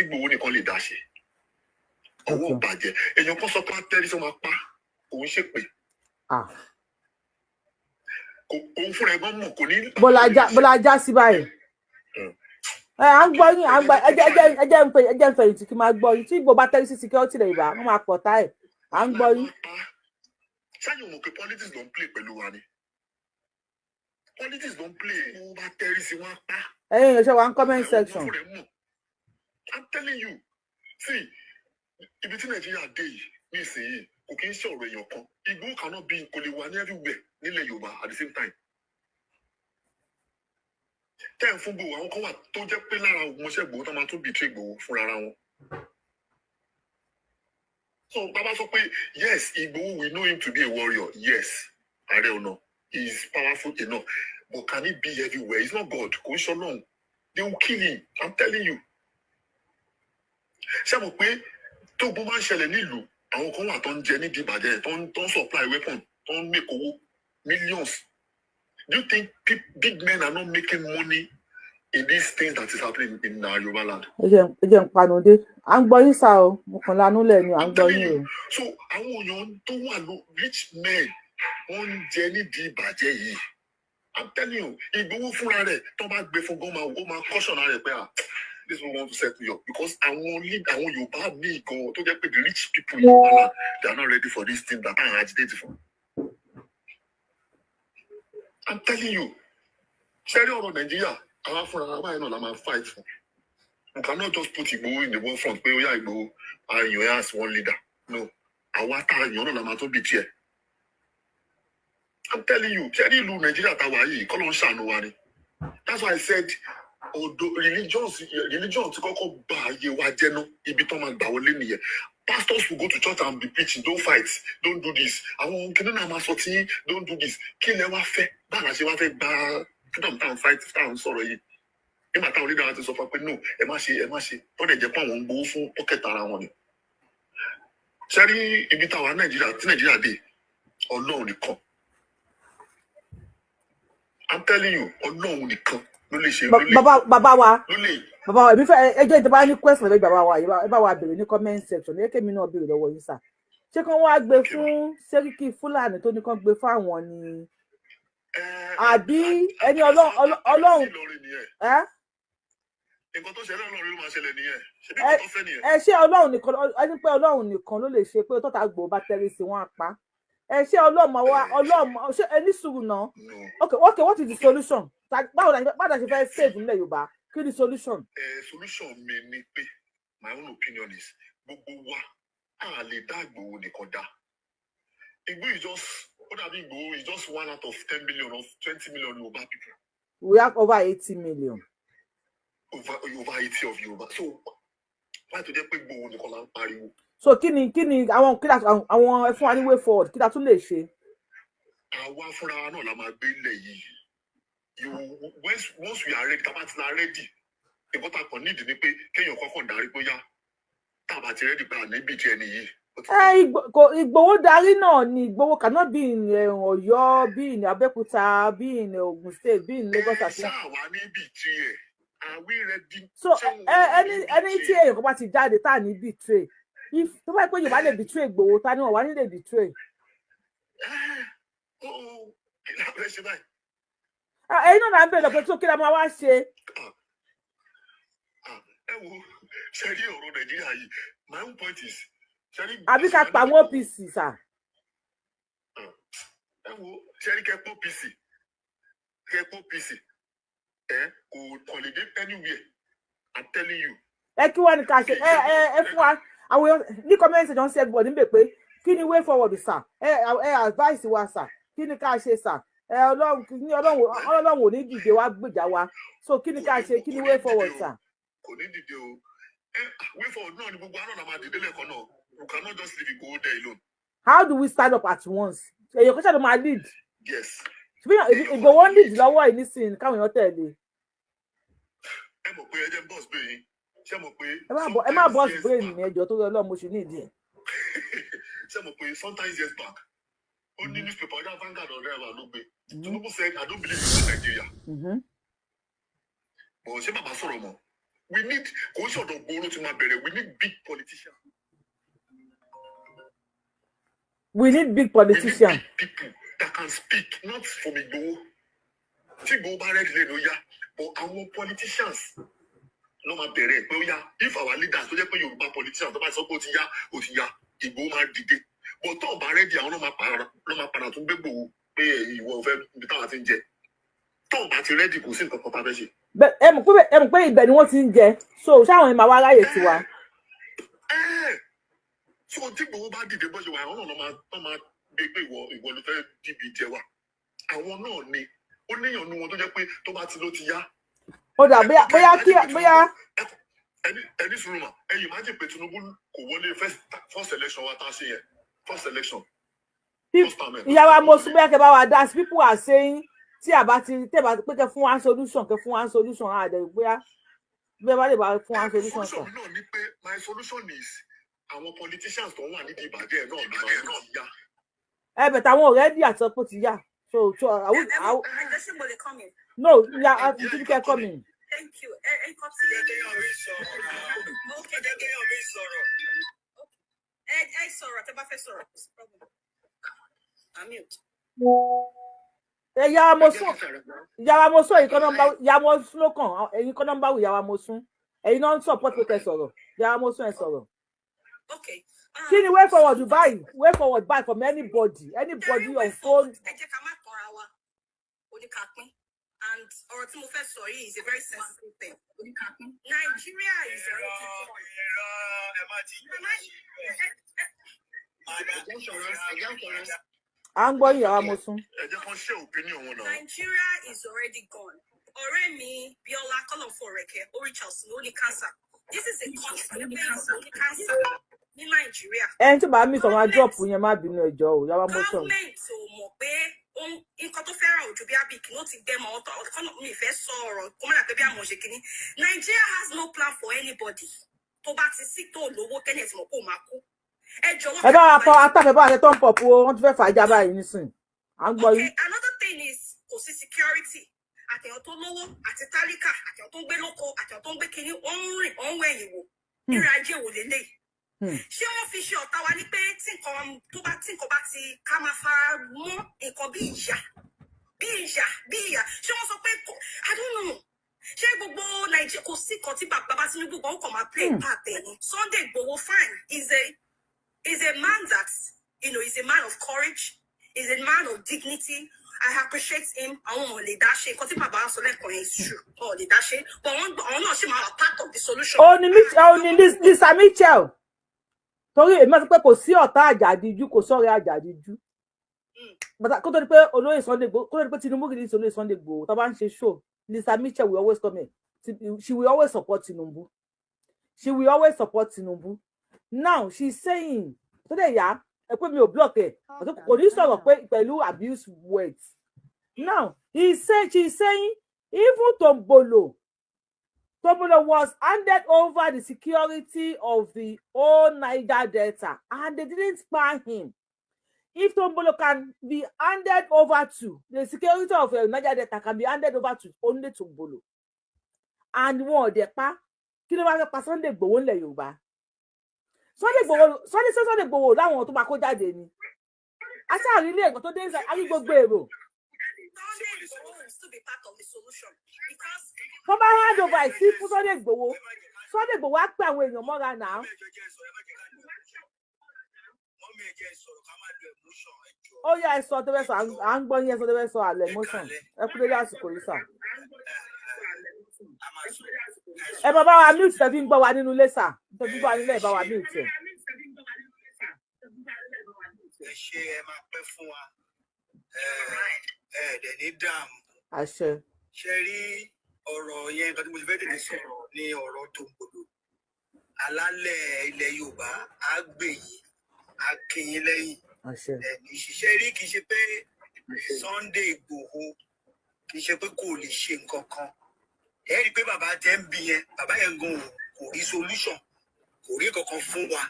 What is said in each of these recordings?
Ìgbòho nìkan lè dá ṣe. Ọwọ́ bàjẹ́. Èèyàn kan sọ pé atẹ́rí sọ máa pa òun, ṣèpè. Ah. Kò òun fúnra ẹ̀ gan mọ̀ kò ní. Bọ́lá já sí báyìí. Ẹ à ń gbọ́ yín, à ń gbọ́. Ẹ jẹ́ ń pè, ẹ jẹ́ ń fẹ̀yìntì kí n máa gbọ́ yín. Tí Ìgbò bá tẹ́rí sí security rẹ̀, ìbá wọ́n máa pọ̀ tá ẹ̀. À ń gbọ́ yín. Ṣáàyàn mọ̀ pé politics ló ń play pẹ̀lú wa ni. Politics ló ń play. Wọ́n bá tẹ́rí sí, wọn á pa. Ẹ̀yin èèyàn, ṣe wà ń comment section. Fúnra ẹ̀ mọ̀. I'm telling you, see, ibi tí Nàìjíríà dé yìí nísìnyí, kò kí ń ṣe ọ̀rọ̀ èèyàn kan. Ìgbòho cannot be, kò lè wà ní everywhere nílẹ̀ Yorùbá at the same time. Tẹ́ ẹ̀ ń fún Ìgbòho, àwọn kan wà tó jẹ́ pé lára ọmọọṣẹ́ Ìgbòho tó máa tún betray Ìgbòho fúnra ara wọn. So bàbá sọ pé yes, Ìgbòho, we know him to be a warrior. Yes, Ààrẹ Ọ̀nà, he is powerful enough, but can he be everywhere? He's not God. Kò ń ṣọlọ́run. They will kill him, I'm telling you. Ṣé mo pé tógun máa ń ṣẹlẹ̀ nílùú, àwọn kan wà tó ń jẹ nídìí ìbàjẹ́, tó ń supply weapon, tó ń make owó millions? Do you think big men are not making money in these things that is happening in our Yoruba land? Ẹ jẹ́ ń panu dé. À ń gbọ́ yín sá o. Mo kàn lanú lẹ̀ ni. À ń gbọ́ yín o. So àwọn èèyàn tó wà ló rich men, wọ́n ń jẹ nídìí ìbàjẹ́ yìí. I'm telling you, Ìgbòho fúnra rẹ̀, tó bá gbé fún gan, máa ó máa caution ara rẹ̀ pé, "Ah, this one want to set me up," because àwọn lead, àwọn Yorùbá míì gan tó jẹ́ pé the rich people in Yorùbá land, they are not ready for this thing that I'm agitating for. I'm telling you. Ṣé rí ọ̀rọ̀ Nàìjíríà, àwa fúnra wa báyìí náà la máa fight fún. We cannot just put Ìgbòho in the one front pé ó yá, Ìgbòho, àyàn ẹ̀ as one leader. No, àwa tá a yàn náà la máa tó bì tiẹ̀. I'm telling you. Ṣé ní ìlú Nàìjíríà tá a wà yìí, kọ́ ló ń ṣàánú wa ni. That's why I said ọ̀dọ̀ religion ti kọ́kọ́ bà ayé wa jẹ́ ná. Ibi tó máa gbà wọlé nìyẹn. Pastors will go to church and be preaching, "Don't fight, don't do this." Àwọn kìnìún náà máa sọ tí, "Don't do this." Kí lẹ wá fẹ́? Báwa la ṣe wá fẹ́ gba freedom táwọn fight, táwọn sọ̀rọ̀ yìí, nígbà táwọn leader wa ti sọ fún wa pé no, ẹ má ṣe, ẹ má ṣe, tó dẹ̀ jẹ́ pé àwọn ń gbowó fún pocket ara wọn ni? Ṣé rí ibi táwa Nàìjíríà, tí Nàìjíríà dé, Ọlọ́run nìkan, I'm telling you, Ọlọ́run nìkan ló lè ṣe, ló lè Bàbá wa, ló lè. Bàbá wa, èmi fẹ́ ẹ jẹ́ ìjọba ní question lẹ́gbẹ̀ẹ́ bàbá wa yìí. Ẹ bá wa béèrè ní comment section. Ní kémi náà béèrè lọ́wọ́ yín sà. Ṣé kán wá gbé fún Sẹ́ríkì Fúlàní tó ní kán gbé fáwọn ni, àbí ẹni Ọlọ́run Ìlọrin nìyẹn. Ẹ Nǹkan tó ṣẹlẹ̀ Ọlọ́run ló máa ṣẹlẹ̀ nìyẹn. Ṣebí nǹkan tó fẹ́ nìyẹn. Ẹ ṣé, Ọlọ́run nìkan, ẹni pé Ọlọ́run nìkan ló lè ṣe pé tọ́ta gbòó bá tẹ́rí sí wọn á pa ẹ. Ṣé Ọlọ́run wa, Ọlọ́run, ṣé ẹ ní sùúrù náà? No. Okay, what is the solution? Báwo la ṣe fẹ́ save nílẹ̀ Yorùbá? Kí ni solution? Solution mi ni pé, my own opinion is, gbogbo wa a lè dá Ìgbòho nìkan dá. Ìgbòho is just, ó dàbí Ìgbòho is just one out of 10 million of 20 million Yorùbá people. We have over 80 million. Over 80 of Yorùbá. So why tó jẹ́ pé Ìgbòho nìkan là ń pariwo? So kí ni àwọn, kí la àwọn, ẹ fún wa ní way forward. Kí la tún lè ṣe? Àwa fúnra wa náà la máa gbé ilẹ̀ yìí. You once we are ready, tá a bá ti la ready, nǹkan tá a kàn nídìí ni pé kéèyàn kọ́kàn darí bóyá tá a bá ti ready pé àní bíi ti ẹni yìí. Ó ti Ẹ Ìgbòho darí náà ni. Ìgbòho cannot be in Ọ̀yọ́, be in Abẹ́òkúta, be in Ogun State, be in Lagos Ẹ àti ṣáà wá níbi tiẹ̀. Are we ready? So Ṣé wọn ẹ ò ẹni ní ẹni tí betray? èèyàn kan bá ti jáde tá à ní betray, if tó bá yẹ pé Yorùbá lè betray Ìgbòho, ta ni wọn wá ní lè betray? Ó kí la fẹ́ ṣe báyìí? Ah, ẹ̀yin náà là ń bèèrè lọ pé tó kí la máa wá ṣe. Ah, ẹ wo, ṣe rí ọ̀rọ̀ Nàìjíríà yìí, my own point is, ṣe rí Àbí ká pa àwọn OPC sà? Ẹ wo, ṣe rí kẹ́pọ̀ PC ẹ kò kàn lè dé anywhere, I'm telling you. Ẹ kí wá ní ká ṣe? Ẹ fún wa, àwọn èèyàn ní comment section ṣe everybody níbẹ̀ pé kí ni way forward sà? Ẹ advice wa sà. Kí ni ká ṣe sà? Ẹ Ọlọ́run ní Ọlọ́run ò ní dìde wá gbèjà wa. So kí ni ká ṣe? Kí ni way forward sà? Kò ní dìde o. Ẹ way forward náà ni gbogbo àná la máa dìde lẹ́ẹ̀kan náà. We cannot just leave Igboho there alone. How do we stand up at once? Èèyàn kan ṣàlọ́ máa lead. Yes. Ṣùgbọ́n Ìgbòho ń lead lọ́wọ́ yìí nísìnyí, káwọn èèyàn tẹ̀lé. Ẹ mọ̀ pé ẹ jẹ́ burst brain yín. Ṣé mọ̀ pé Ẹ má burst sometimes years brain back mi, ẹjọ́ tó yọ Ọlọ́run, mo ṣì ní ìdí ẹ̀. Ṣé mọ̀ pé sometimes years back, ó ní newspaper ọjà Vanguard ọ̀rẹ́ wa ló gbé, Tinubu said, "I don't believe in Nigeria." But ṣé bàbá sọ̀rọ̀ mọ́? We need, kò ń ṣọ̀dọ̀ gbòòrò tí máa bẹ̀rẹ̀, we need big politicians. We need big We need politician. Big people that can speak, not from Igboho. Tí Igboho bá ready lẹ́nu, ó yá, but àwọn politicians ló máa bẹ̀rẹ̀ pé ó yá. If our leaders tó jẹ́ pé Yorùbá politicians tó bá sọ pé ó ti yá, ó ti yá, Igboho máa dìde. But tó ò bá ready, àwọn ló máa padà tún gbé Igboho pé ìwọ fẹ́ ibi táwa ti ń jẹ. Tó ò bá ti ready, kò sí nǹkan kan tá a fẹ́ ṣe. Ẹ mọ̀ pé ibẹ̀ ni wọ́n ti ń jẹ, so ṣáwọn yẹn máa wá ráyè tiwa? Ẹ́ẹ̀, so tí Igboho bá dìde bó ṣe wà, àwọn náà ló máa gbé pé ìwọ ló fẹ́ dìbì jẹ wa. Àwọn náà ni ó níyàn nu wọn tó jẹ́ pé tó bá ti ló ti yá. Ó dà, bóyá bóyá kí bóyá Ẹni sùúrù mà. Ẹyìn má jẹ́ pé Tinubu kò wọlé first election wa tá a ṣe yẹn, first election, first time ẹ̀. Ìyá wa mo sún, bóyá kẹ bá wa dá sí. People are saying tí a bá ti tẹ́ bá pé kẹ fún wa solution, kẹ fún wa solution, àdẹ bóyá bá lè bá fún wa solution Solution kan. Mi náà ni pé my solution is àwọn politicians tó wà nídìí ìbàjẹ́ náà ló máa ń ti yá. Ẹ bẹ̀tẹ̀ àwọn already àti ọ̀pọ̀ ti yá, so àwọn Ẹ àwọn ẹ ṣé, mo lè come in? No, ìyá àti kẹ come in. Thank you. Ẹ kọ sí. Jẹ́ kéèyàn mi sọ̀rọ̀. Okay. Ẹ jẹ́ kéèyàn mi sọ̀rọ̀. Ẹ sọ̀rọ̀ tẹ́ bá fẹ́ sọ̀rọ̀. Kò sí problem. I'm mute. Ẹ ìyá wa mo sún, ìyá wa mo sún, ẹ̀yin kan náà ń bá ìyá mo sún ló kàn, ẹ̀yin kan náà ń bá wù. Ìyá wa mo sún, ẹ̀yin náà ń support pé kẹ́ sọ̀rọ̀. Ìyá wa mo sún, ẹ sọ̀rọ̀. Okay. Kí ni way forward báyìí, way forward báyìí from anybody Ṣé way on phone? forward, ẹ jẹ́ ká má tanra wa, oníkàpín, and ọ̀rọ̀ tí mo fẹ́ sọ yìí is a very sensitive thing. Nigeria is already gone. Irọ́, ẹ má ti Mama, ẹ À ń gbọ́ yín, ìyá wa mo sún. Ẹ jẹ́ kán share opinion wọn náà. Nigeria is already gone. Ọ̀rẹ́ mi Bíọ́lá Kọ́lọ̀fọ̀ Rẹ̀kẹ́, ó reach out sí mi, ó ní cancer. This is a country tó pé ó ní cancer ní Nàìjíríà. Ẹni tí bàá mi sọ wọn drop yẹn, má bínú, ẹjọ́ o, ìyá wa mo sún. Government ò mọ̀ pé nǹkan tó fẹ́ràn ojú bí abik ló ti gbẹ́mọ̀ ọ̀tọ̀ ọ̀kọ́nà. Mi fẹ́ sọ ọ̀rọ̀ kó má dà pé bí àmọ̀ ṣe kínní. Nigeria has no plan for anybody. Tó bá ti sí tó lówó kẹ́ni ẹ̀ tí mọ̀ kó máa kú. Ẹ jọ̀wọ́. Ẹ bá wa kọ atáfẹ́ bá wa ṣe tó ń pọ̀ pọ̀, wọ́n ti fẹ́ fà á já báyìí nísìn. À ń gbọ́ yín. Okay, another thing is kò sí security. Àtẹ̀yàn tó lówó àti tálíkà, àtẹ̀yàn tó ń gbé lóko, àtẹ̀yàn tó ń gbé kinní, wọ́n ń rìn, wọ́n ń wẹ̀yìn wò. Ìrìn ajé wò lélẹ̀? Ṣé wọ́n fi ṣe ọ̀tá wa ní pé tí nǹkan bá ti ká máa fara mọ́ nǹkan bí ìyà, bí ìyà, bí ìyà? Ṣé wọ́n sọ pé I don't know. Ṣé gbogbo Nàìjíríà, kò sí kan tí bàbá Tinubu gan kàn máa play part ẹ̀ ní Sunday Igboho? Fine, is a man that is a man of courage, is a man of dignity. I appreciate him. Àwọn ò lè dá ṣe nǹkan tí bàbá sọ lẹ́kọ̀ọ́ yẹn is true, wọn ò lè dá ṣe, but wọ́n àwọn náà ṣì máa wà part of the solution. Ó ní ó ní Lisa Mitchell, torí èmi máa sọ pé kò sí ọ̀tá àjàdíjú, kò sọ̀rẹ́ àjàdíjú. Bàtà kó tó di pé olóyè Sunday Igboho, kó tó di pé Tinubu kìí ṣe olóyè Sunday Igboho, tó bá ń ṣe show, Lisa Mitchell will always come in. She will always support Tinubu, she will always support Tinubu. Now she's saying tó dẹ̀ yá ẹ pé mi ò block ẹ, kò ní sọ̀rọ̀ pé pẹ̀lú abuse words. Now he say, she is saying even Tombolo was handed over the security of the whole Niger Delta and they didn't spare him. If Tombolo can be handed over to the security of Niger Delta, can be handed over to only Tombolo, and wọn ò dẹ̀ pa, kí ló bá fẹ́ pa Sunday Igboho ńlẹ̀ Yorùbá? Sunday Igboho, Sunday Igboho láwọn tó máa kó jáde ni aṣáàrí ilé ẹ̀gbọ́n tó dé ayé gbogbo èrò. Sunday Igboho will still be part of the solution because Tó bá hand over ẹ̀ sí fún Sunday Igboho, Sunday Igboho á pè àwọn èèyàn mọ́ra náà. Mummy, ẹ jẹ́ sọ̀rọ̀, ká má lo emotion, ẹ jọ̀ọ́. Ó yá, ẹ sọ tó fẹ́ sọ, à ń gbọ́ yín, ẹ sọ tó fẹ́ sọ. Àlẹ́ emotion, ẹ kú lórí àsìkò yìí sà. A máa sọ. Ẹ bá wa mute tẹ́ fi ń gbọ́ wa nínú ilé sà, tẹ́ fi ń gbọ́ wa nílé, ẹ bá wa mute ẹ. Ẹ ṣe, ẹ máa pẹ́ fún wa, ẹ ẹ dẹ̀ ní dààmú. Àṣẹ. Ṣe rí ọ̀rọ̀ yẹn, nǹkan tí mo ti fẹ́ tètè sọ̀rọ̀ ní ọ̀rọ̀ tó ń gbòdò. Alálẹ̀ ilẹ̀ Yorùbá á gbè yín, á kí yín lẹ́yìn. Àṣẹ. Ẹ ní ṣiṣẹ́ rí. Kì í ṣe pé Sunday Igboho, kì í ṣe pé kò lè ṣe nǹkan kan. Ẹ rí i pé bàbá tẹ́ ń bí yẹn, bàbá yẹn gan kò rí solution, kò rí kankan fún wa.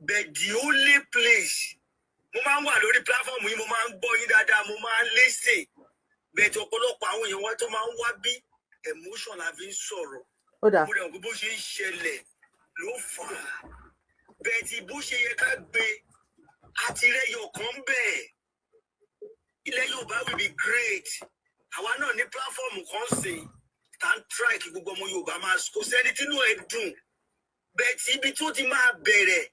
But the only place, mo máa ń wà lórí platform yìí, mo máa ń gbọ́ yín dáadáa, mo máa ń listen, but ọ̀pọ̀lọpọ̀ àwọn èèyàn wa tó máa ń wá bí, emotion la fi ń sọ̀rọ̀. Ó dáa. Mo dẹ̀ mọ̀ pé bó ṣe ń ṣẹlẹ̀ ló fà á bẹ́ẹ̀ tí bó ṣe yẹ ká gbé àtìrẹ́yọ̀ kan bẹ́ẹ̀. Ilẹ̀ Yorùbá will be great. Àwa náà ní platform kan sìn tá ń try kí gbogbo ọmọ Yorùbá máa kò sẹ́ni tínú ẹ̀ dùn bẹ́ẹ̀ tí ibi tó ti máa bẹ̀rẹ̀.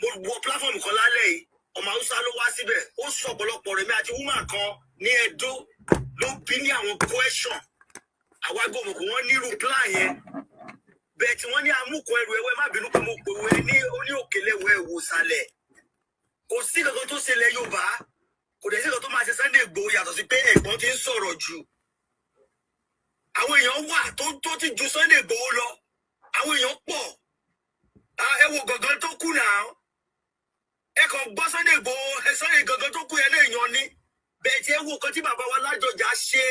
Mo wọ platform kan lálẹ́ yìí, ọmọ Haúsá ló wá síbẹ̀, ó sọ ọ̀pọ̀lọpọ̀ rẹ̀ mi àti woman kan ní Ẹdó ló bí ní àwọn question. Àwa gbọ́mọ̀ kò wọ́n nírú plan yẹn bẹ́ẹ̀ tí wọ́n ní amúkun ẹrù ẹwẹ́. Má bínú pé mo pè wẹ́ ní ó ní òkèlè wẹ́ ìwòsàlẹ̀. Kò sí kankan tó ṣẹlẹ̀ Yorùbá, kò dẹ̀ sí kankan tó máa ṣe Sunday Igboho yàtọ̀ sí pé ẹ̀gbọ́n ti ń sọ̀rọ̀ jù. Àwọn èèyàn wà tó ti ju Sunday Igboho lọ, àwọn èèyàn pọ̀. Ah, ẹ wo gangan tó kù náà, ẹ kàn gbọ́ Sunday Igboho, ẹ Sunday gangan tó kù yẹn náà èèyàn ni bẹ́ẹ̀ tí ẹ wo kan tí bàbá wa Ládọjà ṣe.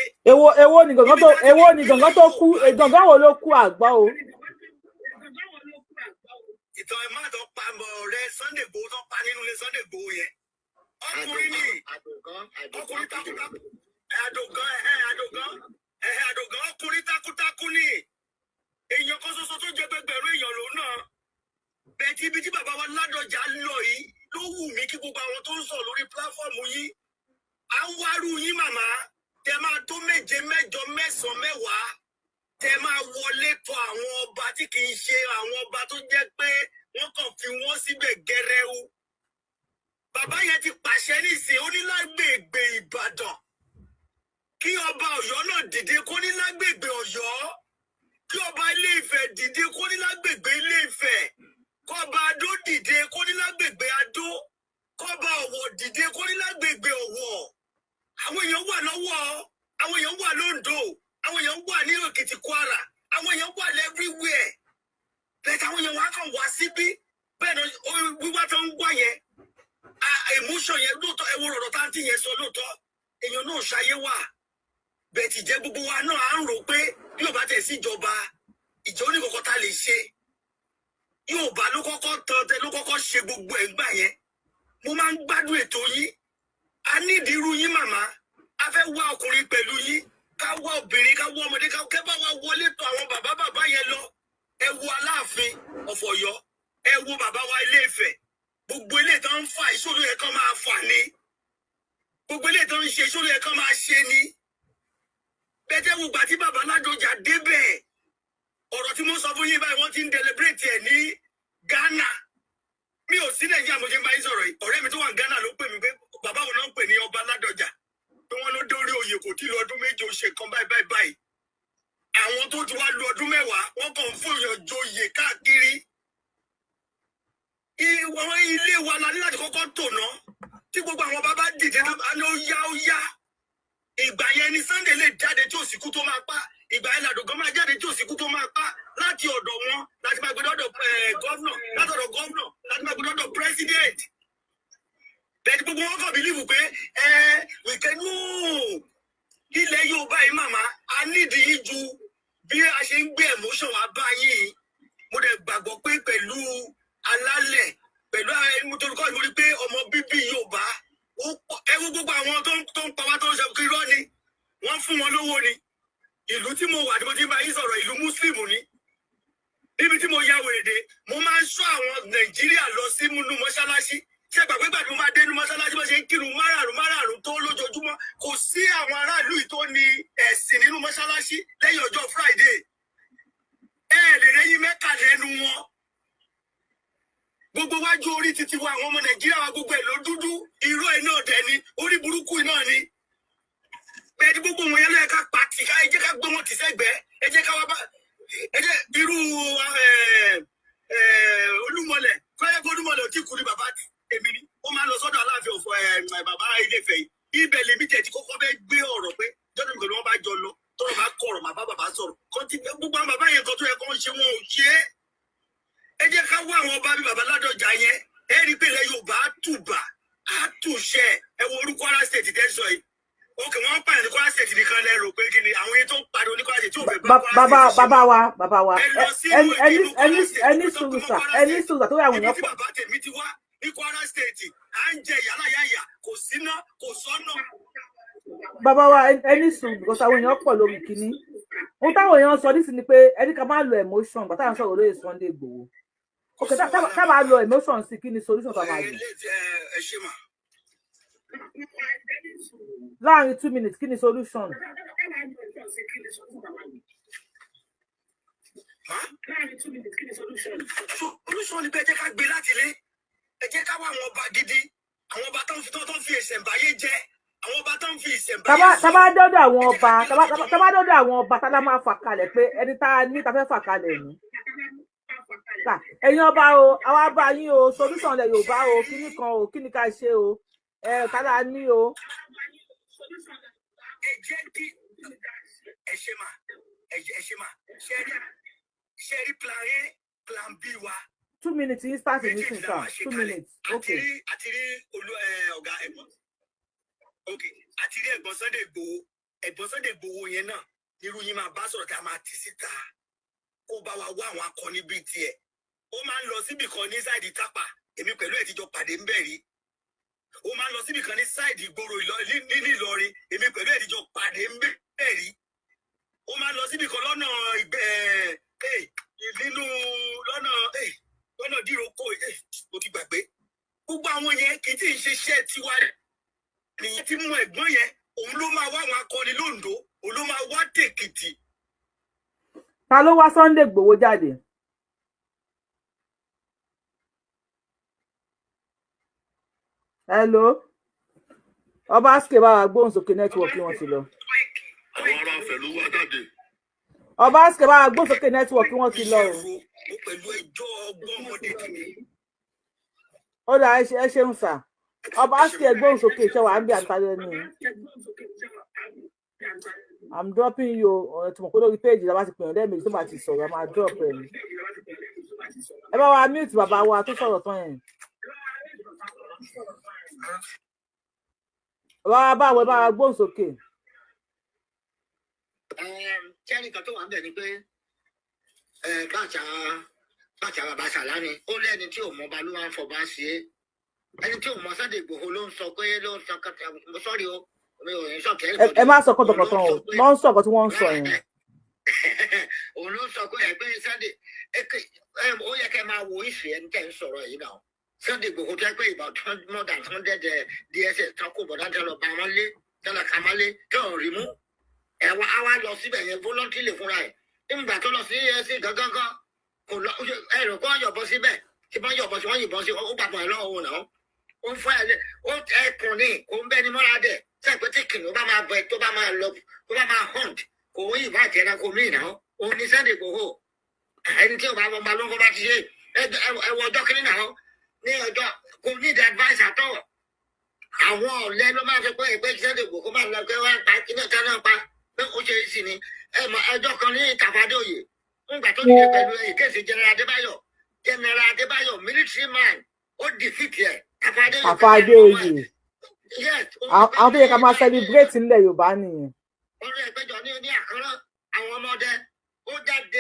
Èwo ni gangan tó, èwo ni gangan tó kú? Gangan wo ló kú àgbọ̀ o? Ìtàn ẹ̀ má tó pa ọ̀rẹ́ Sunday Igboho tó pa nínú ilé Sunday Igboho yẹn, ọkùnrin ní ọkùnrin takuntakun, Àdògán, ẹ̀hẹ́ Àdògán, ẹ̀hẹ́ Àdògán, ọkùnrin takuntakun ní èèyàn kan ṣoṣo tó jẹ gbẹgbẹ̀rún èèyàn lòun náà bẹ́ẹ̀ tí ibi tí bàbá wa Ládọjà lọ yìí ló wù mí kí gbogbo àwọn tó ń sọ lórí platform yìí à ń wárú yín, màmá tẹ máa tó méje, mẹ́jọ, mẹ́sàn-án, mẹ́wàá, tẹ máa wọlé tọ̀ àwọn ọba tí kì í ṣe àwọn ọba tó jẹ́ pé wọ́n kàn fi wọ́n síbẹ̀ gẹrẹu. Bàbá yẹn ti pàṣẹ nísìnyí, ó ní lágbègbè Ìbàdàn kí ọba Ọ̀yọ́ náà dìde kó ní lágbègbè Ọ̀yọ́, kí ọba Ilé Ifẹ̀ dìde kó ní lágbègbè Ilé Ifẹ̀, kọba Adó dìde kó ní lágbègbè Adó, kọba Ọ̀wọ̀ dìde kó ní lágbègbè Ọ̀wọ̀. Àwọn èèyàn wà lọ́wọ́, àwọn èèyàn wà lóńdó, àwọn èèyàn wà ní Èkìtì, Kwara, àwọn èèyàn wà everywhere bẹ́ẹ̀ táwọn èèyàn wá kàn wá síbí bẹ́ẹ̀ náà. Wíwá tó ń wá yẹn, emotion yẹn lóòótọ́, ẹ wo ọ̀rọ̀ táǹtì yẹn sọ lóòótọ́, èèyàn náà ṣayé wà bẹ́ẹ̀ tí jẹ́ gbogbo wa náà à ń rò pé bí yóò bá tẹ̀ sí ìjọba ìjọ oníkọ̀kọ̀ tá lè ṣe, yóò bá ló kọ́kọ́ tán tẹ ló kọ́kọ́ ṣe gbogbo ẹ̀ gbà yẹn. Mo máa ń gbádùn ètò yín. A nídìí irú yín, màmá. A fẹ́ wá ọkùnrin pẹ̀lú yín, ká wá obìnrin, ká wá ọmọdé, ká kẹ́ bá wa wọlé tọ̀ àwọn bàbá bàbá yẹn lọ. Ẹ wo Aláàfin of Ọ̀yọ́, ẹ wo bàbá wa Ilé Ifẹ̀. Gbogbo ilé tó ń fà ìṣòro yẹn kán máa fà ni, gbogbo ilé tó ń ṣe ìṣòro yẹn kán máa ṣe ni. Bẹ́ẹ̀ tẹ́ wo gbà tí bàbá Ládọjà débẹ̀, ọ̀rọ̀ tí mo sọ fún yín báyìí, wọ́n ti ń deliberate ẹ̀ ní Ghana. Mi ò sí Nàìjíríà mo ṣe ń bá yín sọ̀rọ̀ yìí. Ọ̀rẹ́ mi tó wà ní Ghana ló pè mí pé bàbá wo náà ń pè ní ọba Ládọjà, pé wọ́n ló dórí oyè kò tí ì lọ ọdún 7, ó ṣe kan báyìí báyìí báyìí. Àwọn tó ti wá lu ọdún 10, wọ́n kàn ń fòyàn joyè káàkiri. Ìwọ̀n ilé wa la ní láti kọ́kọ́ tò ná tí gbogbo àwọn bàbá dìde náà ní ó yá, ó yá. Ìgbà yẹn ni Sunday lè jáde tí òsìkú tó máa pa. Ìgbà yẹn làdùgán máa jáde tí òsìkú tó máa pa. Láti ọ̀dọ̀ wọn láti máa gbé dọ́dọ̀ governor, láti ọ̀dọ̀ governor láti máa gbé dọ́dọ̀ president. Bẹ́ẹ̀ ni gbogbo wọn kàn believe pé ẹ wìkẹ́ nù ilẹ̀ Yorùbá yìí. Màmá, a nídìí yín ju bí a ṣe ń gbé emotion wá bá yín. Mo dẹ̀ gbàgbọ́ pé pẹ̀lú alálẹ̀, pẹ̀lú ẹni tó kọ́ ìwúrí pé ọmọ bíbí Yorùbá ó pọ̀. Ẹ wo gbogbo àwọn tó ń pa wá, tó ń ṣe kí irọ́ ni wọ́n fún wọn lówó ni. Ìlú tí mo wà tí mo ti ń bá yín sọ̀rọ̀, ìlú Muslim ni. Níbi tí mo ya wèrè dé, mo máa ń ṣọ́ àwọn Nàìjíríà lọ sí inú mọ́ṣáláṣí. Ṣé gbàgbé gbàgbé mo máa dé inú mọ́ṣáláṣí, bó ṣe ń kírun márààrún márààrún tó lójoojúmọ́, kò sí àwọn aráàlú yìí tó ní ẹ̀sìn nínú mọ́ṣáláṣí lẹ́yìn ọjọ́ Friday. Ẹ lè rẹ́yìn mẹ́ka lẹ́nu wọn. Gbogbo wájú orí títí wa, àwọn ọmọ Nàìjíríà wa, gbogbo ẹ̀ ló dúdú. Irọ́ ẹ̀ náà dẹ̀ ni, orí burúkú náà ni. Bẹ́ẹ̀ ni gbogbo wọn yẹn ló yẹ ká pa tì ká. Ẹ jẹ́ ká gbé wọn tì sẹ́gbẹ̀ẹ́. Ẹ jẹ́ ká wá bá ẹ jẹ́ irú Olúmọlẹ̀ kọ́yẹ́ kó Olúmọlẹ̀ ò tí kú ní bàbá èmi ni ó máa ń lọ sọ́dọ̀ Aláàfin ọ̀fọ̀ bàbá Ilé-Ifẹ̀ yìí. Ibẹ̀ lèmi tẹ̀ tí kọ́kọ́ fẹ́ gbé ọ̀rọ̀ pé jọ́dún nìkan ni wọ́n bá jọ lọ tọ́rọ̀ bá kọ̀rọ̀, màá bá bàbá sọ̀rọ̀ kọ́ ti gbogbo àwọn bàbá yẹn kan tó yẹ kó ń ṣe, wọn ò ṣe é. Ẹ jẹ́ ká wá àwọn ọba bíi bàbá Ládọjà yẹn. Ẹ rí i pé ilẹ̀ Yorùbá á tùbà, á tùṣẹ́. Ẹ wo orúkọ Kwara State tẹ́ sọ yìí, òkè wọ́n pààyàn ní Kwara State nìkan lẹ́rù pé kí ni àwọn yẹn tó ń pariwo ní Kwara State tí ò fẹ́ bá Kwara Bàbá State ṣe. Bàbá wa, bàbá wa, Ẹ lọ sí ẹni ẹni inú ẹni Kwara State, ẹni ibi tó sùúrù kọ́ sà, Kwara ẹni State. sùúrù sà, tó yà àwọn Ibi èèyàn tí pọ̀. bàbá tèmi ti wá ní Kwara State, à ń jẹ yàrá kò síná, kò sọ́nà. Bàbá wa, ẹni sùúrù, because àwọn èèyàn pọ̀ lórí kínní. Ohun táwọn èèyàn sọ nísìnyí ni pé ẹni ká máa lo emotion gbàtà ń sọ̀rọ̀ lóye Sunday Igboho. Ok, tá bá lo emotion sí, kí ni solution tá máa lò? Ẹ ṣe mà. Láàrin 2 minutes, kí ni solution? Má solution ni pé ẹ jẹ́ ká gbé láti ilé, ẹ jẹ́ ká wá àwọn ọba gidi, àwọn ọba tó ń fi ìṣẹ̀ǹbáyé jẹ, àwọn ọba tó ń fi ìṣẹ̀ǹbáyé tá bá dọ́dọ̀ àwọn Ẹ jẹ́ ká ọba, gbé tá bá lọ́dọ̀ tá bá dọ́dọ̀ àwọn ọba, tá lá máa fà kalẹ̀ pé ẹni tá a ní tá fẹ́ fà kalẹ̀ ní. Ẹ̀yin ọba o, àwa bá yín o, solution lẹ̀ Yorùbá o, kíní kan o, kíní ká ṣe o, ẹ tá lá ní o. Ẹ jẹ́ kí ẹ ṣe mà, ẹ ṣe mà. Ṣe rí plan A, plan B wa. 2 minutes yín start Méjèèjì nísìnyí la sir. máa ṣe Two kalẹ̀. minutes. Àti Okay. rí àti rí olú ẹ ọ̀gá ẹ̀gbọ́n, ok, àti rí ẹ̀gbọ́n Sunday Igboho. Ẹ̀gbọ́n Sunday Igboho yẹn náà nírú yín máa bá sọ̀rọ̀ tá a máa tì síta kó bá wa wá àwọn akọni bíi tiẹ̀. Ó máa ń lọ síbì kan ní side Tápà, èmi pẹ̀lú ẹ̀ ti jọ pàdé ńbẹ̀ rí. Ó máa ń lọ síbì kan ní side ìgboro ní Ìlọrin, èmi pẹ̀lú ẹ̀ ti jọ pàdé ńbẹ̀ rí. Ó máa ń lọ síbì kan lọ́nà ìgbẹ́ ẹ̀ nínú lọ́nà ẹ̀ lọ́nà díroko ẹ̀, mo ti gbàgbé. Gbogbo àwọn yẹn kì í tí ì ṣe iṣẹ́ tiwa nìyẹn. Tí mú ẹ̀gbọ́n yẹn, òun ló máa wá àwọn akọni lóńdó, òun ló máa wá tèkìtì. Ta ló wá Sunday Igboho jáde? Hello, ọba aske, bá wa gbóhùn sókè, network wọn ti lọ. Àwọn ará Ifẹ̀ ló wá jáde. Ọba aske, bá wa gbóhùn sókè, network wọn ti lọ o. Ó pẹ̀lú ẹjọ́ ọgbọ́n ọmọdé tèmi. Ó dà, ẹ ṣeun sir. Ọba aske, gbóhùn sókè, iṣẹ́ wa ń bí àtàlẹ́ ni. I'm dropping you. Ẹ tí mo pé lórí péjì lábá ti pè yàn lẹ́ẹ̀mejì tó bá ti sọ̀rọ̀, a máa drop ẹ̀ ní. Ẹ bá wa mute bàbá wa tó sọ̀rọ̀ tán yẹn. Bàbá wa, báwo? Ẹ bá wa gbóhùn sókè. Kẹ́rì kan tó wà ń bẹ̀ ni pé bàtà bàtà bàbá Sàlámì, ó lẹ́ni tí ò mọ ọba ló máa ń fọba ṣe é. Ẹni tí ò mọ Sunday Igboho ló ń sọ pé ló ń sọ kẹtẹ. Mo sọ́ọ̀rì o, mi ò ní sọ̀kẹ́. Ẹ má sọ kọ́tọ̀kọ̀tọ̀ o, lọ́ ń sọ ọ̀kan tí wọ́n ń sọ yẹn. Òun ló ń sọ pé ẹgbẹ́ Sunday ó yẹ kẹ́ máa wo ìfẹ́ ẹni tẹ́ ń sọ̀rọ̀ yìí náà. Sunday Igboho tẹ́ pé about more than 100 DSS tán kò bọ̀dá tẹ́ lọ bá wọn lé, tẹ́ lọ kà máa lé, tẹ́ ò rí mú. Ẹ wá, á wá lọ síbẹ̀ yẹn voluntarily fúnra ẹ̀. Nígbà tó lọ sí EFCC gangan kan kò lọ, ẹ rò kó yọ̀bọ síbẹ̀ tí wọ́n yọ̀bọ sí, wọ́n yìnbọn sí, ó gbàgbọ́ ẹ lọ́wọ́ náà. Ó ń fún ẹ lé, ó ẹkùn ní kò ń bẹ́ni mọ́ra dẹ̀ sẹ́pẹ́ tí kìnìún bá máa bẹ, tó bá máa lọ, tó bá máa hunt, kò ń yìnbọn àti ẹranko míì náà. Òun ní Sunday Igboho. Ẹni tí ò bá wọn bá ló ń kó bá ti ṣe ẹ wọ ọjọ́ kìíní náà ní ọjọ́ kò ní the advice at all. Àwọn ọ̀lẹ́ ló máa fi pé ẹgbẹ́ Sunday Igboho máa lọ pé wọ́n pa kí náà ká náà pa pé ó ṣe é sí ni. Ẹ mọ ẹjọ́ kan ní Ìtàfàdé-Òye ńgbà tó dìde pẹ̀lú ìkéèsì General Adébáyọ̀. General Adébáyọ̀, military man, ó defeat ẹ̀ Tàfàdé-Òye. Àfàdé-Oyè. Yes. Àwọn tó yẹ ká máa celebrate nílẹ̀ Yorùbá nìyẹn. Orí ẹgbẹjọ ní àkàrà àwọn ọmọdé ó jáde,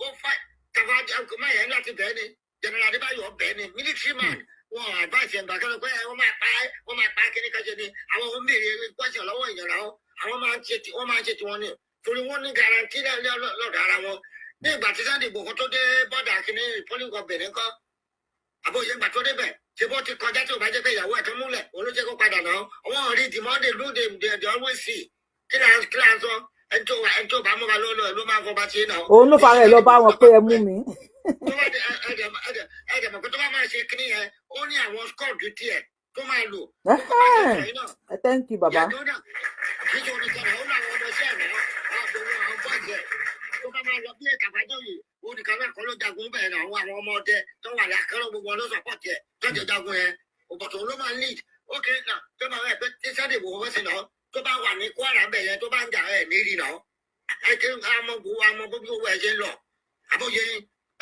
ó fà Tàfàdé máyà láti bẹ́ẹ̀ ni General Adébáyọ̀ bẹ́ẹ̀ ni military man. Wọn advice ẹ̀ gbàgbọ́ pé wọ́n máa pa ẹ́, wọ́n máa pa kíní kan ṣe ni. Àwọn ohun béèrè question lọ́wọ́ èèyàn náà, àwọn máa ń ṣe tí wọ́n máa ń ṣe tiwọn ni torí wọ́n ní guarantee lọ́dọ̀ ara wọn. Ní ìgbà tí Sunday Igboho tó dé bọ́dà kíní Republic of Benin kọ́ àbóyè, ìgbà tó débẹ̀ ṣé bó ti kọjá, tí ò bá jẹ́ pé ìyàwó ẹ̀ tó múlẹ̀ òun ló jẹ́ kó padà náà. Wọ́n rí the more they do, they always see. Kí là ń sọ? Ẹni tó bá mú wa lọ́lọ́ ló máa ń fọba ṣe náà. Òun ló fara ẹ̀ lọ bá wọn pé ẹ mú mi. Tó bá ẹ̀dẹ̀ mọ̀ pé tó bá máa ṣe kíní yẹn, ó ní àwọn squad tiẹ̀ tó máa lò. Ẹ thank you, baba. Kì í ṣe oníkan náà, ó láwọn ọmọ iṣẹ́ ẹ̀ náà, àwọn àwọn bọ́ọ̀sì ẹ̀ tó bá máa lọ bí Ìtàfàjọyè. Oníkan náà kọ́ ló jagun bẹ́ẹ̀ náà. Àwọn ọmọ ọdẹ tó wà lákàrọ̀ gbogbo wọn ló support ẹ̀ tọ́jú jagun yẹn. Òbọ̀tò ló máa lead. Ok, náà tó máa wẹ̀ pé tí Sunday Igboho fẹ́ sí náà, tó bá wà ní Kwara bẹ̀ yẹn, tó bá ń jà ẹ̀ ní rí náà. Ẹ ti àmọ́ gbogbo àmọ́ gbogbo ẹ̀ ṣe ń lọ àbóyè.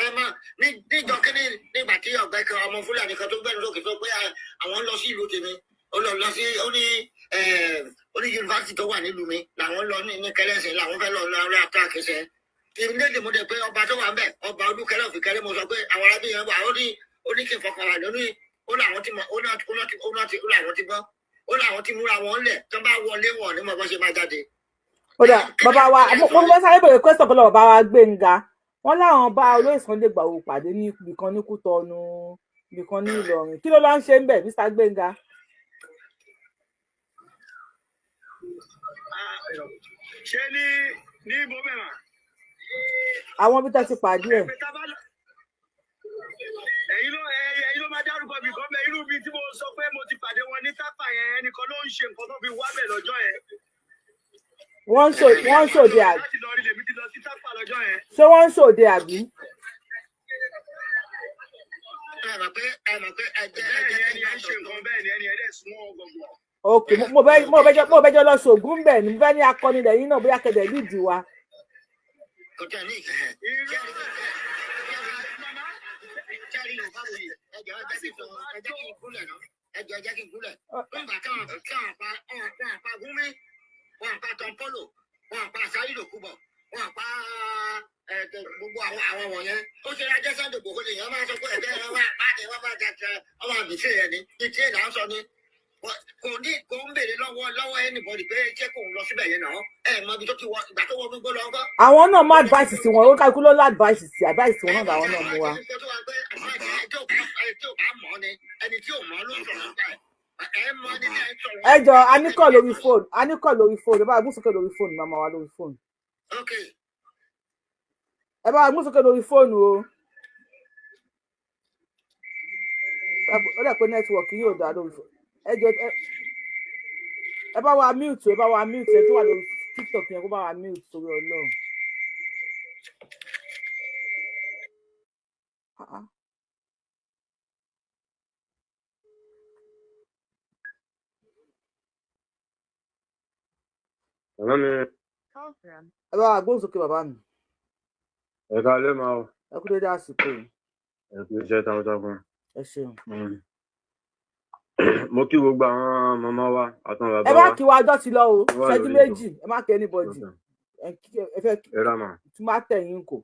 Ẹ má ní níjọ kíní nígbà tí ọ̀gbẹ́ kan, ọmọ Fúlàní kan tó gbẹ́nu lókè tó pé àwọn lọ sí ìlú tèmi, ó lọ lọ sí ó ní yunifásitì tó wà nílùú mi làwọn lọ ní kẹlẹsìn làwọn fẹ́ lọ lọ lọ attack ṣe ìlédè. Mo dẹ̀ pé ọba tó wà ń bẹ̀, ọba Olúkẹlẹ òfìkẹlẹ, mo sọ pé àwọn arábí yẹn wà. Ó ní kí n fọkàn wà lóní. Ó láwọn ti mọ, ó náà ó náà ti ó náà ti ó láwọn ti gbọ́, ó láwọn ti múra wọn lẹ̀ tó bá wọlé wọn ní mọ̀ bó ṣe máa jáde. Ó dà, bàbá wa, mo fẹ́ sáré bèrè question kan lọ́wọ́ bàbá wa Gbénga. Wọ́n láwọn bá olóyè Sunday Igboho pàdé ní ibìkan ní Kútọ̀nù, ibìkan ní Ìlọrin. Kí ló lọ ń ṣe ń bẹ̀, Mr. Gbénga? Ṣé ní bóbẹ̀rà? Àwọn bí tá ti pàdé ẹ̀. Ẹ̀yin ló máa dárúkọ bì kan bẹ́ẹ̀, irú ibi tí mo sọ pé mo ti pàdé wọn ní Tápà yẹn, ẹnìkan ló ń ṣe nǹkan tó fi wá bẹ̀ lọ́jọ́ yẹn. Wọ́n ń ṣòde àbí? Láti lọ rí lèmi ti lọ sí Tápà lọ́jọ́ yẹn. Ṣé wọ́n ń ṣòde àbí? Ẹ mọ̀ pé ẹ mọ̀ pé ẹ jẹ́ ẹ Bẹ́ẹ̀ ni jẹ́ ẹni kí ẹ n ń ṣe nǹkan, bẹ́ẹ̀ ni ẹni ẹ dẹ̀ súnmọ́ gbọ̀ngbọ̀n. Ok, mo bẹ jọ lọ ṣògùn bẹ̀ ni. Mo fẹ́ ní akọni lẹ́yìn náà, bóyá kẹ̀dẹ̀ lídìí wa. Kò tẹ̀ ní ìkẹyẹ. Irọ́. Màmá, jẹ́rìí Yorùbá wò yìí, ẹ jọ̀ọ́, ẹ jẹ́ kí n sọ, ẹ jẹ́ kí n kúnlẹ̀ náà, ẹ jọ̀ọ́, ẹ jẹ́ kí n kúnlẹ̀. Nígbà táwọn pa wọn pa Gúnmi, wọn pa Tọ́ńpọ́lò, wọn pa Sáyidò Kúbọ̀, wọn pa gbogbo àwọn wọ̀nyẹn. Ó ṣe ajẹ́ Sunday Igboho lè yẹn máa sọ pé ẹ̀jẹ̀ ẹ wá pa ni wọ́n máa jẹ ọmọ àbísí yẹn ni ìtí ẹ̀ là ń sọ ni. Kò ní kò ń béèrè lọ́wọ́ anybody pé ṣé kò ń lọ síbẹ̀ yẹn náà. Ẹ mọ ibi tó ti wọ ìgbà tó wọ gbogbo lọ ńkọ́. Àwọn náà mú advice sí wọn, ó kálukú ló lá advice sí, advice sí wọn náà làwọn náà mú wa. Ẹ jọ, a ní call lórí fóònù, a ní call lórí fóònù. Ẹ bá wa gbóhùn sókè lórí fóònù, màmá wa lórí fóònù. Ẹ bá wa gbóhùn sókè lórí fóònù o. Ó dẹ̀ pé network yóò dá lórí fóònù. Ẹ jọ, ẹ bá wa mute, ẹ bá wa mute. Ẹ tó wà lórí TikTok yẹn, kó bá wa mute torí Ọlọ́run. Ah, ah. Bàbá mi. Ẹ bá wa gbóhùn sókè, bàbá mi. Ẹ káalẹ́ máa o. Ẹ kú dédé àsìkò yìí. Ẹ kú iṣẹ́ takuntakun. Ẹ ṣeun. Mo kí gbogbo àwọn màmá wa àtàwọn Ẹ bàbá má wa kí wa, ọjọ́ ti lọ o. tó wà Ṣẹ́jú lórí ètò. 2, ẹ má kí anybody. Ẹ fẹ́ Ẹ rà mà. tí má tẹ̀yìn kò.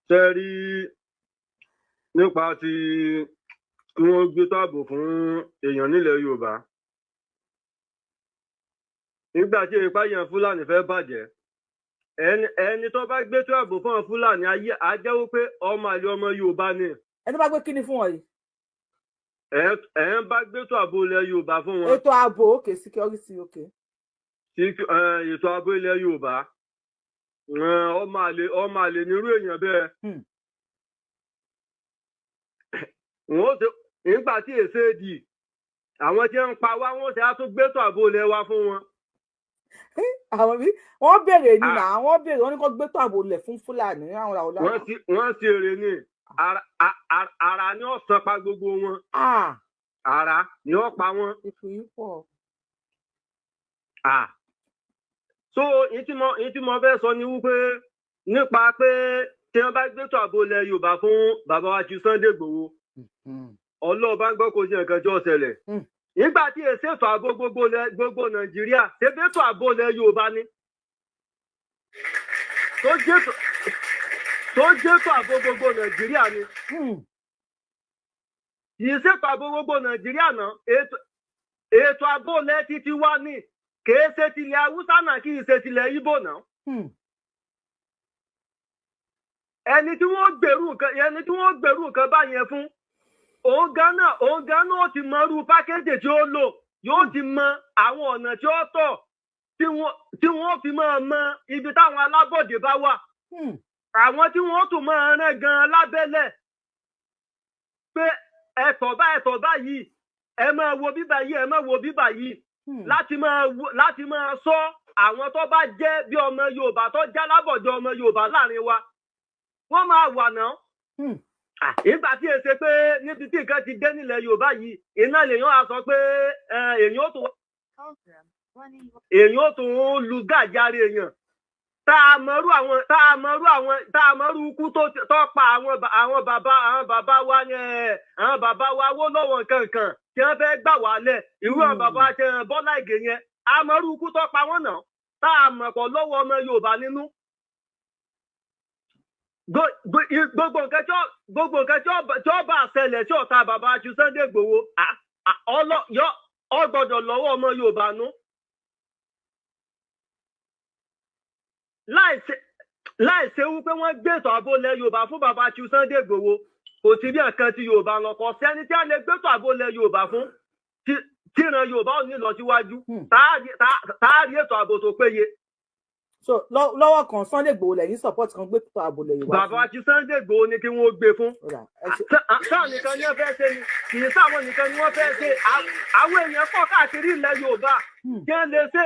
Ṣé ẹ rí nípa ti kí wọ́n gbé táàbò fún èèyàn nílẹ̀ Yorùbá? Nígbà tí ìpá yẹn Fúlàní fẹ́ bàjẹ́, ẹni tó bá gbé tó ààbò fún àwọn Fúlàní ayé á jẹ́wọ́ pé ọmọ àlè ọmọ Yorùbá ni. Ẹni bá gbé kíni fún wọn yìí? Ẹ ń bá gbé tó ààbò ilẹ̀ Yorùbá fún wọn. Ètò ààbò, ok, security, ok. Tí ètò ààbò ilẹ̀ Yorùbá, ọmọ àlè nírú èèyàn bẹ́ẹ̀. Wọ́n ó ṣe nígbà tí èsè dì àwọn tí ń pa wá, wọ́n ṣe á tún gbé tó ààbò ilẹ̀ wa fún wọn. Àwọn bí wọ́n béèrè ni Ah. nà wọ́n béèrè, wọ́n ní kó gbé tó ààbò lẹ̀ fún Fúlàní àwọn làwọn. Wọ́n ti èrè ni ara ni ó san pa gbogbo wọn. Ah. Ara ni ó pa wọn. Ipò yìí pọ̀. Ah. So ìyí tí mo fẹ́ sọ ni wípé nípa pé tí wọ́n bá gbé tó ààbò ilẹ̀ Yorùbá fún bàbá wa ti Sunday Igboho, Ọlọ́run bá ń gbọ́, kó sí nǹkan tí ó ṣẹlẹ̀. Nígbà tí èsì ètò ààbò gbogbo Nàìjíríà ṣe bí ètò ààbò ilẹ̀ Yorùbá ni tó jẹ́ ètò ààbò gbogbo Nàìjíríà ni, kì í ṣètò ààbò gbogbo Nàìjíríà náà. Ètò ààbò ilẹ̀ títí wá ní, kìí ṣe tilẹ̀ Haúsá náà, kì í ṣe tilẹ̀ Ìgbò náà. Ẹni tí wọ́n gbèrú nǹkan báyẹn fún, òun gan náà ó ti mọ irú package tí ó lò, yóò ti mọ àwọn ọ̀nà tí ó tọ̀ tí wọ́n fi máa mọ ibi táwọn alábọ̀dé bá wà, àwọn tí wọ́n tún máa rán gan lábẹ́lẹ̀ pé ẹ̀tọ́ bá ẹ̀tọ́ báyìí, ẹ máa wo bíbà yìí, ẹ máa wo bíbà yìí, láti máa sọ àwọn tó bá jẹ́ bí ọmọ Yorùbá tó já lábọ̀dé ọmọ Yorùbá láàrin wa, wọ́n máa wà náà. Ìgbà tí èsè pé níbi tí nǹkan ti dé nílẹ̀ Yorùbá yìí, iná lèèyàn á sọ pé èèyàn ó tún lu gàjáre èèyàn tá a mọ̀rú ikú tó pa àwọn bàbá wa yẹn, àwọn bàbá wa wó lọ́wọ́ nǹkan kan tí wọ́n fẹ́ gbà wálẹ̀, irú àwọn bàbá tí wọ́n Bọ́lá Ìgè yẹn, a mọ̀rú ikú tó pa wọ́n náà, tá a mọ̀ pọ̀ lọ́wọ́ ọmọ Yorùbá nínú. Gbogbo nǹkan tí ó bá ṣẹlẹ̀ tí ọ̀tá bàbá aṣù Sunday Igboho ọ gbọ́dọ̀ lọ́wọ́ ọmọ Yorùbá nú. Láì ṣe wípé wọ́n gbé ètò ààbò ilẹ̀ Yorùbá fún bàbá Chief Sunday Igboho, kò sí bí nǹkan tí Yorùbá ń lọ. Kò sẹ́ni tí a lè gbé ètò ààbò ilẹ̀ Yorùbá fún tíran Yorùbá ò ní lọ síwájú, táàrí ètò ààbò tó péye. So lọ́wọ́ kan, Sunday Igboho lẹ́yìn support kan gbé ètò ààbò ilẹ̀ Yorùbá Bàbá fún. Chief Sunday Igboho ni kí wọ́n gbé fún. Ó dà, ẹ ṣe. Sáà nìkan ni wọ́n fẹ́ ṣe ni, kì í sáwọn nìkan ni wọ́n fẹ́ ṣe. Àwọn èèyàn pọ̀ káàkiri ilẹ̀ Yorùbá kí wọ́n lè ṣe.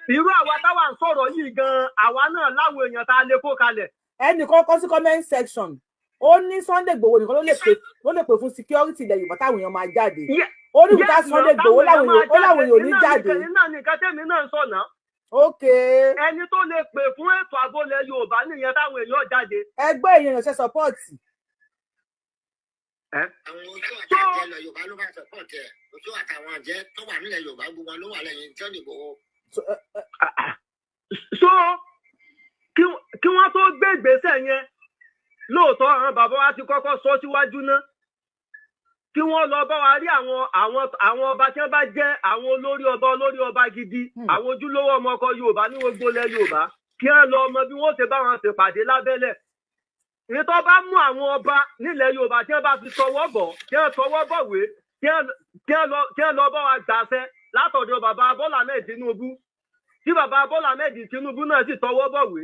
Irú àwa táwa ń sọ̀rọ̀ yìí gan-an, àwa náà láwọn èèyàn tá a lè kó kalẹ̀. Ẹnìkan kọ sí comment section, ó ní Sunday Igboho nìkan ló lè pè fún security ilẹ̀ Yorùbá táwọn èèyàn máa jáde. Ó ní without Sunday Igboho, láwọn èèyàn ó láwọn èèyàn ò ní jáde. Iná nìkan tẹ́mi náà ń sọ náà. Ẹni tó lè pè fún ètò ààbò ilẹ̀ Yorùbá nìyẹn táwọn èèyàn jáde. Ẹgbẹ́ èèyàn ṣe support. Àwọn ojú àtàjẹ ilẹ̀ Yorùbá ló máa support ẹ̀. Ojú àtàwọn àjẹ́ tó wà nílẹ̀ Yorùbá, gbogbo wọn ló wà lẹ́yìn Sunday Igboho. So kí wọ́n tó gbé ìgbésẹ̀ yẹn, lóòótọ́ àwọn bàbá wa ti kọ́kọ́ sọ síwájú ná, kí wọ́n lọ bá wa rí àwọn ọba tí wọ́n bá jẹ́ àwọn olórí ọba gidi, àwọn ojúlówó ọmọ ọkọ Yorùbá ní gbogbo ilẹ̀ Yorùbá, kí wọ́n lọ mọ bí wọ́n ṣe bá wọn ṣèpàdé lábẹ́lẹ̀. Ní tó bá mú àwọn ọba nílẹ̀ Yorùbá tí wọ́n bá fi tọwọ́ bọ̀, tí wọ́n tọwọ́ bọ̀wé, tí wọ́n lọ bá wa gbàṣẹ látọ̀dọ̀ bàbá Bọ́lá Ahmed Tinubu, tí bàbá Bọ́lá Ahmed Tinubu náà sì tọwọ́ bọ̀wé,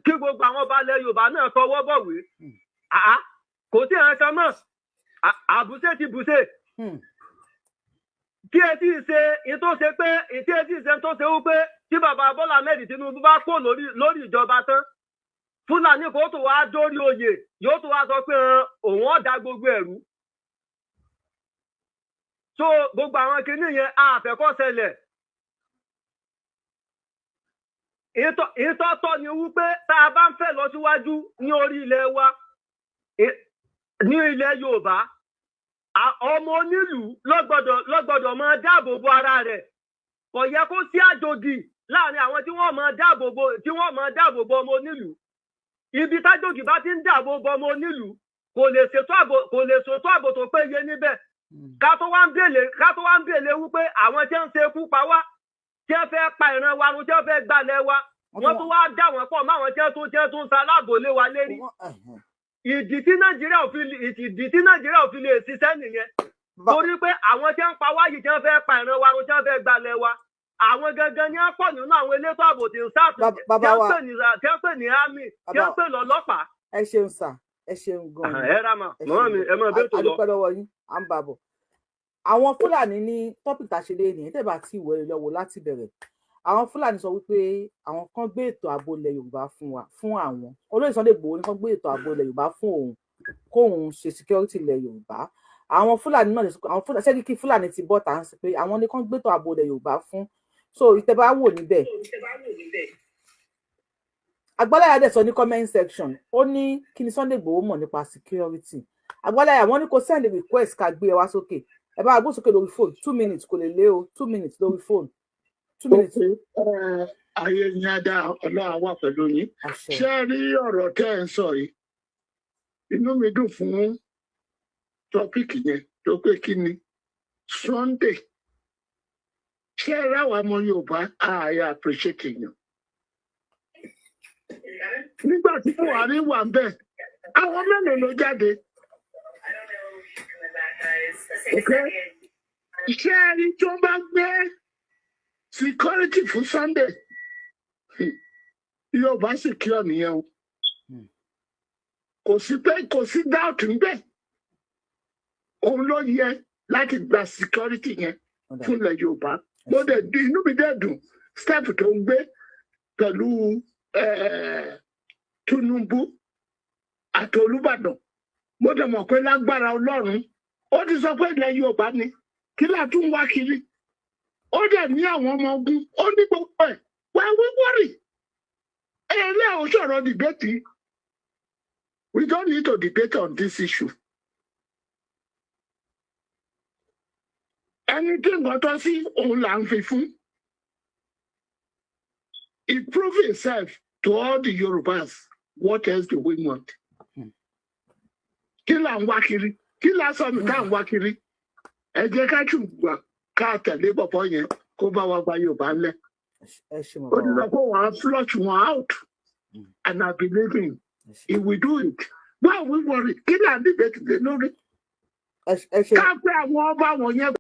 kí gbogbo àwọn ọba ilẹ̀ Yorùbá náà tọwọ́ bọ̀wé, àá kò sí ẹ̀rọ kan mọ́. Àbùṣe ti bùṣe. Kí etí ṣe ìtò ṣe pé ìtí etí ṣe tó ṣe wípé tí bàbá Bọ́lá Ahmed Tinubu bá kó lórí ìjọba tán, Fúlàní kò tó wá dórí oyè, yóò tó wá sọ pé òun ọ̀dà gbogbo ẹ̀rú. So gbogbo àwọn kinní yẹn àfẹ́kọ́ ṣẹlẹ̀. Ìtọ́tọ́ ni wípé tá a bá ń fẹ́ lọ síwájú ní orí ilẹ̀ wa, ní ilẹ̀ Yorùbá, ọmọ onílùú ló gbọ́dọ̀ máa dáàbò bo ara rẹ̀. Kò yẹ kó sí àjòjì láàrin àwọn tí wọ́n máa dáàbò bo ọmọ onílùú. Ibi tájòjì bá ti ń dáàbò bo ọmọ onílùú, kò lè ṣètò ààbò tó péye níbẹ̀. Ká tó wá ń bèlè wípé àwọn tí ń ṣe ikú pa wá, tí wọ́n fẹ́ pa ìran wa run, tí wọ́n fẹ́ gbalẹ̀ wa, wọ́n tún wá dá wọn pọ̀ mọ́ àwọn tí wọ́n tún ń ṣaláàbò lé wa lérí. Ìdí tí Nàìjíríà ò fi lè ṣiṣẹ́ nìyẹn, torí pé àwọn tí wọ́n ń pa wá yìí, tí wọ́n fẹ́ pa ìran wa run, tí wọ́n fẹ́ gbalẹ̀ wa, àwọn gangan ni wọ́n pọ̀ nínú àwọn elétò ààbò tí ń sáàtì, Bàbá tí wọ́n wa. tí wọ́n pè ní army, tí wọ́n pè lọ́lọ́pàá. Ẹ ṣeun sà, ẹ ṣeun gan ni. Ẹ rà mà. Ẹ Màmá ṣeun mi, gan. ẹ máa bẹ́ẹ̀ tó A lọ. dúpẹ́ lọ́wọ́ yín, à ń bà bọ̀. Àwọn Fúlàní ní topic tá a ṣe lé nìyẹn. Tẹ́ bá ti wọlé lọ́wọ́ láti bẹ̀rẹ̀, àwọn Fúlàní sọ wípé àwọn kan gbé ètò ààbò ilẹ̀ Yorùbá fún wa, fún àwọn olóyè Sunday Igboho ní kan gbé ètò ààbò ilẹ̀ Yorùbá fún òun, kóun ṣe security ilẹ̀ Yorùbá. Àwọn Fúlàní náà lè sọ pé àwọn Fúlàní ṣẹ́gi kí Fúlàní ti bọ́ tà ń sọ pé àwọn ní kan gbé ètò ààbò ilẹ̀ Yorùbá fún. So ìtẹ́ bá wò níbẹ̀, Agbáláyà dẹ̀ sọ ní comment section, ó ní kí ni Sunday Igboho mọ̀ nípa security? Agbáláyà, wọ́n ní kó send request ká gbé ẹ wá sókè. Ẹ bá gbó sókè lórí phone, 2 minutes, kò lè lé o, 2 minutes lórí phone, 2 minutes. Ok, ayé yín á dá, Ọlọ́run á wà pẹ̀lú yín. Àṣẹ. Ṣé ẹ rí ọ̀rọ̀ tẹ́ ẹ̀ ń sọ yìí, inú mi dùn fún topic yẹn tó pé kí ni Sunday. Ṣé ẹ ráwa ọmọ Yorùbá ààyè appreciate èèyàn nígbà tí Buhari wà ń bẹ̀, àwọn mélòó ló jáde? Ok, ṣé ẹ rí tó bá gbé security fún Sunday, Yorùbá secure nìyẹn o. Kò sí pé kò sí doubt níbẹ̀, òun ló yẹ láti gba security yẹn Ó dà. fún ilẹ̀ Yorùbá. Mo dẹ̀ inú mi dẹ̀ dùn step tó ń gbé pẹ̀lú Tinubu àti Olúbàdàn. Mo dẹ̀ mọ̀ pé lágbára Ọlọ́run, ó ti sọ pé ilẹ̀ Yorùbá ni kí là tún wá kiri. Ó dẹ̀ ní àwọn ọmọ ogun, ó ní gbogbo ẹ̀. Why we worry? Ẹ̀rẹ́ ò sọ̀rọ̀ debate. We don't need to debate on this issue. Ẹni tí nǹkan tọ́ sí òun là ń fi fún. He proved himself to all the Yorubas. What else do we want? Kí là ń wá kiri? Kí là sọnù tá à ń wá kiri? Ẹ jẹ́ ká ṣùgbọ́n ká tẹ̀lé bọ̀bọ̀ yẹn kó bá wa gba Yorùbá ńlẹ̀. Ẹ ṣe Ó bàbá ti wa. sọ pé wọ́n á flush wọn out. And I believe him, he will do it. Why we worry? Kí là ń dìbò lórí? Ẹ ṣe. Ká pé àwọn ọba wọ̀nyẹn.